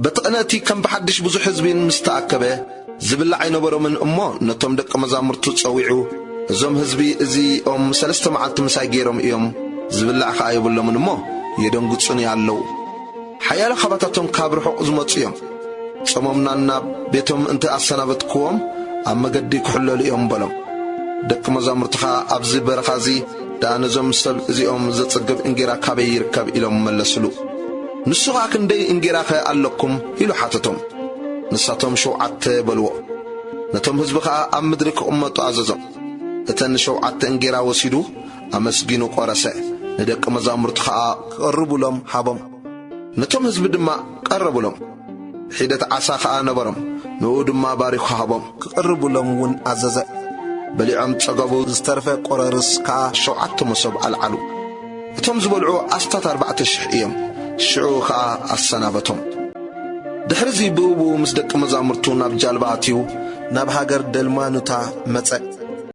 በቲ ቅነ እቲ ከም ብሓድሽ ብዙሕ ህዝቢ ምስ ተኣከበ፣ ዝብላዕ ኣይነበሮምን እሞ፣ ነቶም ደቀ መዛሙርቱ ጸዊዑ፣ "እዞም ህዝቢ እዚኦም ሰለስተ መዓልቲ ምሳይ ገይሮም እዮም፣ ዝብላዕ ከኣ የብሎምን እሞ፣ የደንግጹኒ ኣለዉ። ሓያሎ ካባታቶም ካብ ርሑቕ ዝመጹ እዮም። ጾሞም ናብ ቤቶም እንተ ኣሰናበትክዎም፣ ኣብ መገዲ ክሕለሉ እዮም" በሎም። ደቂ መዛሙርቱ ኸኣ፣ "ኣብዚ በረኻ እዚ ደኣ ነዞም ሰብ እዚኦም ዘጽግብ እንጌራ ካበይ ይርከብ?" ኢሎም መለስሉ። ንሱ ኸኣ፣ "ክንደይ እንጌራኸ ኣለኩም?" ኢሉ ሓተቶም። ንሳቶም፣ "ሸውዓተ" በልዎ። ነቶም ህዝቢ ኸኣ ኣብ ምድሪ ክቕመጡ ኣዘዞም። እተን ሸውዓተ እንጌራ ወሲዱ፣ ኣመስጊኑ ቈረሰ፣ ንደቂ መዛሙርቱ ኸኣ ክቕርቡሎም ሃቦም። ነቶም ህዝቢ ድማ ቀረቡሎም። ሒደት ዓሳ ኸኣ ነበሮም፣ ንኡ ድማ ባሪኹ ሃቦም። ክቕርቡሎም እውን ኣዘዘ። በሊዖም ጸገቡ፣ ዝተረፈ ቈረርስ ከኣ ሸውዓተ መሶብ ኣልዓሉ። እቶም ዝበልዑ ኣስታት ኣርባዕተ ሽሕ እዮም። ሽዑ ኸኣ ኣሰናበቶም። ድሕርዚ ብእኡ ምስ ደቂ መዛሙርቱ ናብ ጃልባ ኣትዩ፣ ናብ ሃገር ደልማኑታ መጸ።